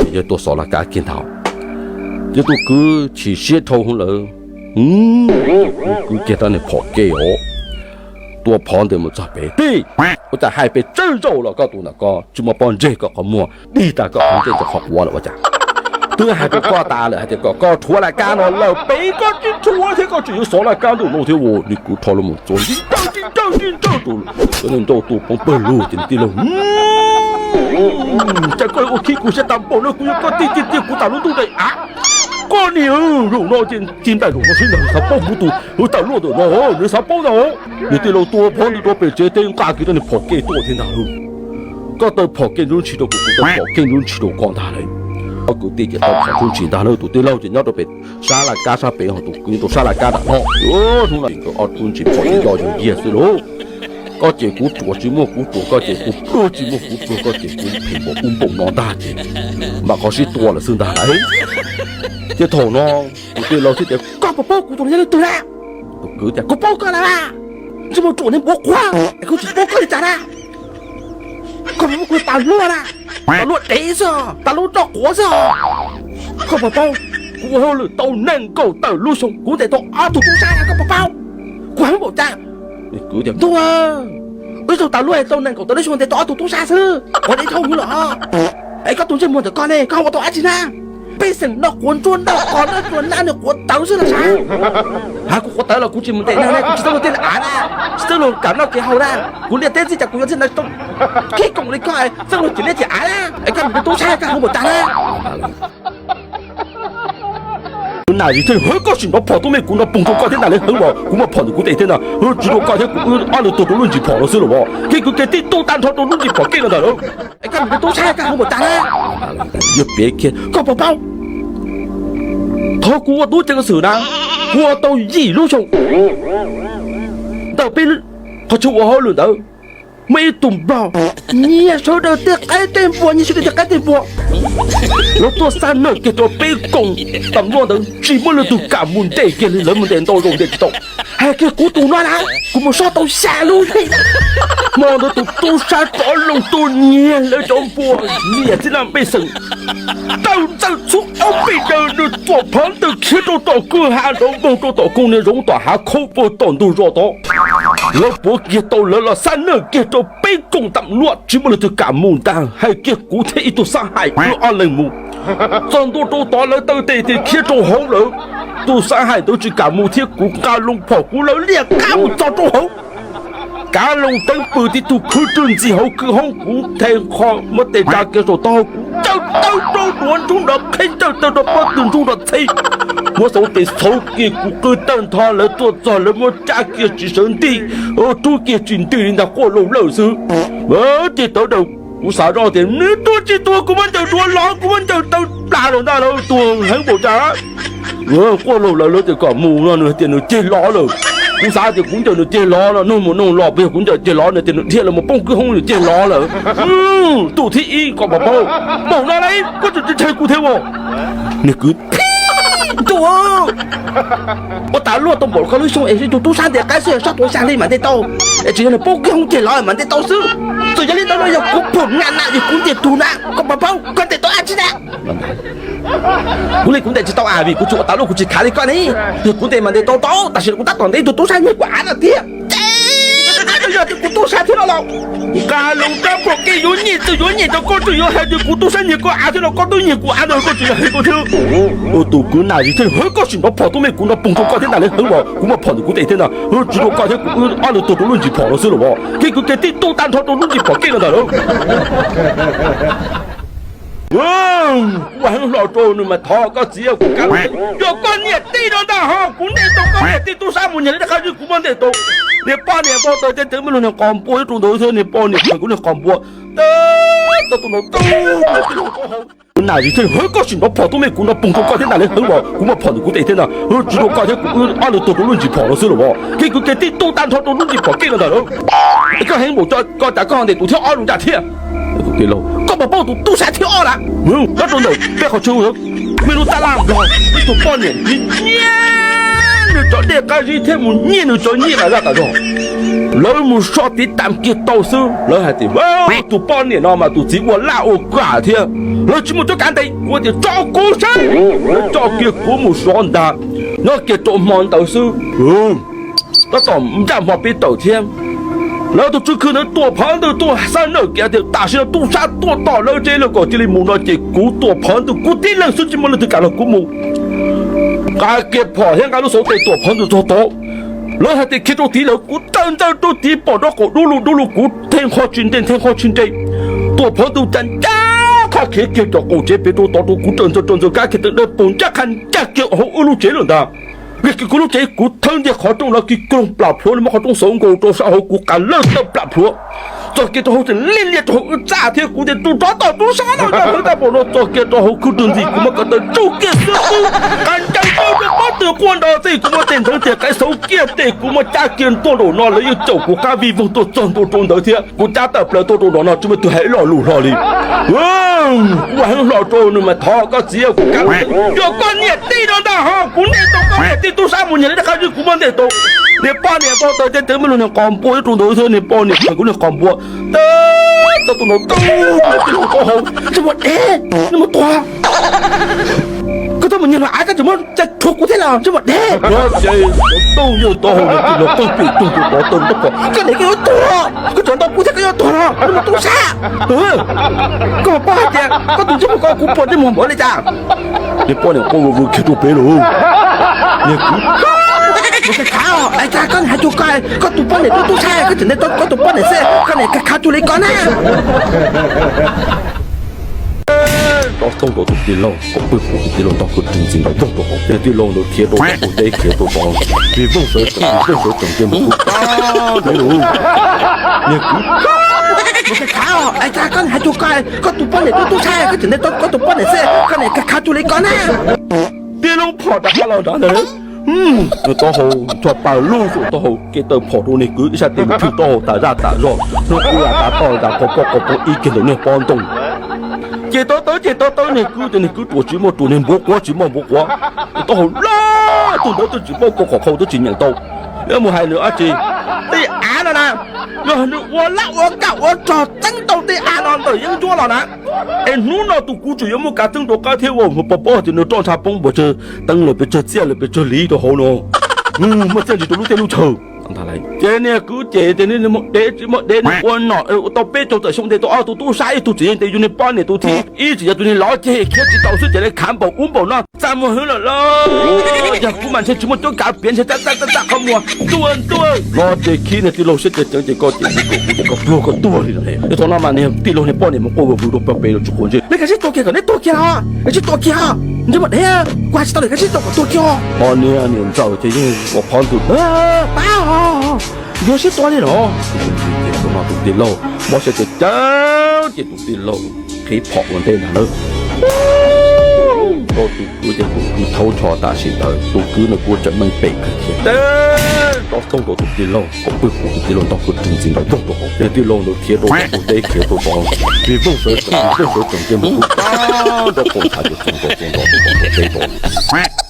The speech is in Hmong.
Yog tuaj xov laj kab kiag ntag. Ces tus kwv chim siab dhau hwv lawm, tus kwv kiag rab niag phom ke os, tua phov ntawd mus txog pem tij. Ua cas hais pes tsawg zaus los koj tus ntawm ko tsis muaj pob ntseg koj qhov muag, dig tag koj qhov ntsej rau qhov quav lawm ua cas? Twb hais rau koj tas lawm hais tias kom koj rhuav laj kab no lawm pem koj tsis rhuav thiab koj tseem yuav xov laj kab ntuj no thiab. Nws kwv rho los mus txuas ntsib ntsawj ntsib ntsawj ntsawj tus cov niag nrauj tuaj poob pawg lug ces nws tij laug, cas koj ua khib kuv siab tag npaum no, kuv yog koj tij tiag tiag kuv tas lub ntuj daim av. Koj niag zaum no ces ci nplaim zaum no xwb ntag, nws xav paub kuv tus tawm luaj ntawm no, nws xav paub ntag. Nws tij laug tua phov ntawd rau pem tsev teb nqa kiag rab niag phom ke tuaj thiab ntag lauj. Koj taw phom ke ntsuj ntshis rau kuv, kuv taw phom ke ntsuj ntshis rau koj ntag lauj. Ob kwv tij ces taw phom ntsuj ntshis ntag lauj, tus tij laug ces nyob rau pem sab laj kab sab pem, ho tus kwv nyob rau sab laj kab nram no. Hnub no nkawd ob tug ntsis phom ces yog yog yiag xwb lauj. Koj ces kuv ruam tsis muaj kuv ruam, koj ces kuv pluag tsis muaj kuv pluag, koj ces kuv phem npaum ub npaum no ntag ces mam qhov sib tua lawm xwb ntag lauj. Ces thaum no tus tij laug thiaj tias, koj puas paub kuv tus no yog leej twg na? Tus kwv tias, kuv paub koj na, tsis muaj ruam niag npua quag es kuv tsis paub koj li cas na. Koj puas paub kuv tas luaj na? Tas luaj dev xwb, tas luaj roj quav xwb. Koj puas paub, kuv ua hauj lwm tau nees nkaum tawm lub xyoo kuv ntes tau ob tug tub sab na, koj puas paub? Kuv heev npaum cas? Kwv tias, ntuj, wb tug tas luaj tau nees nkaum tawm lub xyoo ntes tau ob tug tub sab xwb, quav dev dhau hwv los. Es koj tus ntsej muag ntawm koj ne, koj ua tau dab tsi na? Pej xeem noj quav ntsuab noj qos noj tsuas nab nws quav tawv xwb los sav. Ha, kuv quav tawv los kuv tsis mus ntes neeg ne, kuv tsis txawj luag tej av na, tsis txawj luag kam noj kev haus na. Kuv liaj teb txij cas kuv yuav txij ntawd tau khib koom li koj txawj luag cim liaj cim av na, es koj mus ua tub sab koj heev npaum cas na? Kuv nam zis thiaj, hwv, koj sim nrov phom tub me kuv nrov poog rau koj thiab na, lawv heev los kuv muaj phom ntawm kuv tes thiab na, tsis rau koj thiab kuv ob leeg tuag rau lub ntsis phom no xwb los as, koj kwv kev tib tug tag nrho rau lub ntsis phom kev no ntag lauj. Es koj mus ua tub sab koj heev npaum cas na? Yog piav kiag koj puas paub, thaum kuv ua tub ceev xwm na, kuv ua tau yim lub xyoo ntawm peb qhov chaw ua hauj lwm ntawd, muaj ib tug nplog nyiag sawv daws tej qaib tej npua, nyiag sawv daws tej qaib tej npua. Lawv tuaj xab nawj kiag rau peb koom tam luaj ntawd tsis muaj leej twg kam mus ntes kiag li, lawv mus ntes ntau zaus ntes tsis tau. Hais kiag kuv tus no na, kuv mus sob tau xya lub li. Hmo ntawd tus tub sab rov loo tuaj nyiag lawv cov npua, nyiag txij laj pej xeem, tawm ntxawm txhua ob peb daws nws txuam phov ntawm khiav rau tom kwj ha nrov npoog rau tom koog niag zoov tom hav khaub puag tom ntug zos tod. Lawv puav kiag tau lawv los xab nawj kiag rau peb koom tam luaj tsis muaj leej twg kam mus ntag, hais kiag kuv thiab ib tug xab hais wb ob leeg mus. Txog ntua rau tod lawv taw tes tes khiav rau hauv lawm. Tus xab hais ntawd tsis kam mus thiab kuv nqa loo phom kuv lawv liaj qab mus txog rau hauv. Kav loo teeb pw tib tug khwb rwg ntxi hauv kwj hoob, kuv nthe qho muab tes tsa kiag saum taub hau kuv ncaws tawg rau duav ntsuj nrov qheb, ncaws tawg rau pob tw ntsuj nrov txheb. Muab xauv tes xauv kiag kuv qw tawg ntho, lawv tuaj txog lawv muab tsa kiag tsis sawv nti, rub kiag tsis nti li ntag, quaj laug lawm xwb. Ces tawv daws kuv xav zoj tias nws tuag tsis tuag kuv muab ncaws duav los, kuv muab ncaws taw plas lawm ntag, lawv tuag heev npaum cas. Quaj laug lawm lawv tias kom mus no nws tias nws ceg lov lawm. Kuv xav tias kuv ncaws nws ceg lov no, nug mus nug los puas yog kuv ncaws ceg lov, nws tias nws dhia los mus poob kwj hoob nws ceg lov lawm. Tus thib ib kom pov paub, npaum no lauj koj tseem tsis ntshai kuv thiab as? Nws kwv, ntuj, ua tas luaj tau npaum koj lub xyoo es ib tug tub sab ntes qaib xwb, sob tuav xya hli mam ntes tau, es tsis yog nws poob kwj hoob ceg lov mam ntes tau xwb. Txawm yog li ntawd no yog kuv pum na na yog kuv ntes tug na, koj pov paub koj ntes tau dab tsi na? Kuv li kuv ntes tsis tau as, vim kuv tsis ua tas luaj kuv tsis khav li koj ne. Yog kuv ntes mas ntes tau tau, tam sim no kuv tab tom ntes ib tug tub sab nyiag kuv av no tiag. Ces yog tias kuv tub sab thiab no los, nqa loo rab phom kev yuav nyiag txawm yuav nyiag rau koj, tseem yuav hais tias kuv tub sab nyiag koj av thiab los koj twb nyiag kuv av no koj tseem yuav hais koj thiab. Tus kwv nam zis thiaj, hwv, koj sim nrov phom tub me kuv nrov poog rau koj thiab na, lawv heev los kuv muaj phom ntawm kuv tes thiab na, tsis rau koj thiab kuv ob leeg tuag rau lub ntsis phom no xwb los as, koj kwv kev tib tug tag nrho rau lub ntsis phom kev no ntag lauj. Kuv heev hlo rau nws mas thov koj txiv kuv kab, yog koj niam tij no ntag ho kuv ntes tau koj niam tij tub sab mus nyiag li dab qab zib kuv muab ntes tau. Niag poj niam pog taws tej tsev me lug niag qos npua ib rau ntawd thiab niag poj niam khawm kuv niag qos npua. Tau tus no tau. Kuv nam zis thiaj, hwv, koj sim nrov phom tub me kuv nrov poog rau koj thiab na, lawv heev los kuv muaj phom ntawm kuv tes thiab na, tsis rau koj thiab kuv ob leeg tuag rau lub ntsis phom no xwb los as, koj kwv kev tib tug tag nrho rau lub ntsis phom kev no ntag lauj. Koj heev npaum cas koj ho ntes kuv thiab ob lub ntsa thiab? Koj puas paub tus tub sab thib ob na? Nyob rau ntawm peb qhov chaw me lub tab laj nplog, ib tug poj niam nyiag nyiag nws cov dej qab zib thiab mus nyiag nws cov nyiaj tas zaj tas zog. Lawv mus so tiv tam kiag tau xwb, lawv hais tias, tus poj niam no mas tus txiv ua laj ua kam thiab, lawv tsis muaj cuab kav ntes, kuv tias tso kuv saib. Lawv coj kiag kuv mus so ntag. Nyob kiag rau hmo ntawd xwb, tab tom nraj hmo peb tawm thiab, lawv tus tswv khw ntawd tuam phov ntws tuaj xav nawj kiag tias tam sim no tub sab tuaj tom lawv tsev lawm kom cia li mus no ces kuv tuam phov ntws kuv tib leeg xwb tsis muaj leej twg kam los kuv mus. Nqa kiag phom thiab nqa lub xauv tes tuam phov ntws txog tod, lawv hais tias khiav rau tid lawm kuv raws ntawd rau tid pom nraub qaum dub lug dub lug kuv thej nqho tsis nres thej nqho tsis nres. Tuam phov ntws cas ncaj qha khiav kiag cov qaum tsev pem rau tod rau kuv raws ntxaws raws ntxaws kab kiag tawm dawb paug ncaj qha ncaj kiag hauv wb lub tsev lawm ntag. Kiag kuv lub tsev kuv thawb ntiag qhov rooj los kiag kloog plam plhuav li muab qhov rooj xauv nkaus rau sab hauv kuv qas lawj tawm plam plhuav txog kiag rau hauv tseem liaj liaj rau hauv wb txaj thiab kuv tias tus tsov tom tub sab no nyob hauv txaj npaum no txog kiag rau hauv khwj rwg ntxim kuv muab ko taw tsuj kiag xwb xwb qas ncaws tau rau pob tw quaj nrov txij kuv muab tes nthawv tias qaiv xauv kiag tes kuv muab cab kiag tuaj nraum no lawv yeej caum kuv qab vij voog tuaj txog ntua rau ntawd thiab kuv cab tawm plaws tuaj rau nraum no tsis muaj tus hais ib lo lus hlo li. Kuv heev hlo rau nws mas thov koj txiv kuv kav cov koj niam tij no ntag ho kuv ntes tau koj niam tij tub sab mus nyiag li dab qab zib kuv muab ntes tau. Niag poj niam pog taws ces twb muaj lub niag qos npua ib rau ntawd thiab niag poj niam pog kuv niag qos npua tau tus nraud tau tau hau ntsej muag dev ntsej muag tuag. Koj tau mus nyiag luag av koj tseem muab cai rhuav kuv thiab los ntsej muag dev. Ces tau yawg tau hau niag tij laug qawg pem tug tus tod tau nraub qaum koj niam koj yuav tuag koj tseem ntaus kuv thiab koj yuav tuag los ntsej muag tub sab. Koj puas paub hais tias koj tus ntsej muag ko kuv puas ntsej muag npaum li cas? Niag poj niam quaj vwg kiag rau pem lawm. Niag kwv, khav khav os, cas koj hais cuag koj, koj tus poj niam tub tub sab koj tseem ntes tau koj tus poj niam xwb koj niam khav khav cuag li koj na. Rov toog rau tus tij laug, kom pw tus tij laug tog kawg tus ntxim nrov voog rau hauv. Ces tij laug ntawd khiav rau tom tus teb khiav rau tod, vij voog sawv tsees, vij voog sawv tsees ces mus kuv tag nrho lawm. Niag kwv, khav os, cas koj hais cuag koj, koj tus poj niam tub tub sab koj tseem ntes tau koj tus poj niam xwb koj niam khav khav cuag li koj na. Tij laug phom rov qab los nrad ntag. Nws taub hau nrho paws lub xum taub hau kev taw phom rau niag kwv ib sab tes mus phwj taub hau tas zaj tas zog. Hnub ib yam tas toj zas qhov pob qhov poob ib kiag ntawm niag pob ntoo. Ces tau tawb ces tau tawb niag kwv ces niag kwv ruam tsis muaj ruam niag npuav quav tsis muaj npuav quav. Taub hau lawj tug ntawd twb tsis paub kaus qhov qhau twb tsis nyeem tau. Yuav mus hais nws dab tsi. Tej av no na, yog nws ua laj ua kam ua rog txeeb tau tej av no ntawm yeeb ncuab los na, es hnub no tus kuv tseem yuav muaj kav txeeb rau qab thiab ua pov pob tias nws roj ntsha poob npuas tsawg teeb lawm pes tsawg txiaj lawm pes tsawg liv rau hauv no. Muaj txiaj ntsig rau lub teb lub chaw. Ces niag kwv ces tias niag dev tsis muaj dev, nws ua nom ua tau peb caug tawm xyoo ntes tau ob tug tub sab ib tug txiv, ntes yus niag poj niam tus thib ib, tsis yog tus niag lov ceg khiav tsis tau xwb ces li khav npaum ub npaum no txaj muag hwv lawm lauj. Yog kuv mas ntshe tsis muaj cuab kav piav ntshe txaj txaj txaj qhov muag ntuj ntuj. No ces khib niag tij laug siab ceev ceev ces koj ces kuv ces koj pluag koj tuag li. Thaum no mas niag tij laug niag poj niam mus quaj vwg vwg rau pem los tsis quav ntsej. Neb kav tsij tua kiag kom neb tuag kiag os, kav tsij tua kiag os, ntsej muag dev, kuv hais tsis tau lawm kav tsij tua kom tuag kiag os. Ho niag niam ntxawm ces yeej ua phov ntws, pab, yuav sib tua li los. Ces thaum no tus tij laug mob siab ceev ceev ces tus tij laug qhib phom ua ntej ntag nawb. Rau tus kwv ces tus kwv thaub nrho tam sim ntawd tus kwv nws kuj tseem meej pem kawg thiab. Rov toog rau tus tij laug, kom pw tus tij laug ntog kawg tus ntxim nrov voog rau hauv. Ces tij laug ntawd khiav rau tom tus teb khiav rau tod, vij voog sawv tsees, vij voog sawv tsees ces mus kuv tag nrho qaum ntshav ces txoog nrov txoog nrov rau tom ntug teb tod.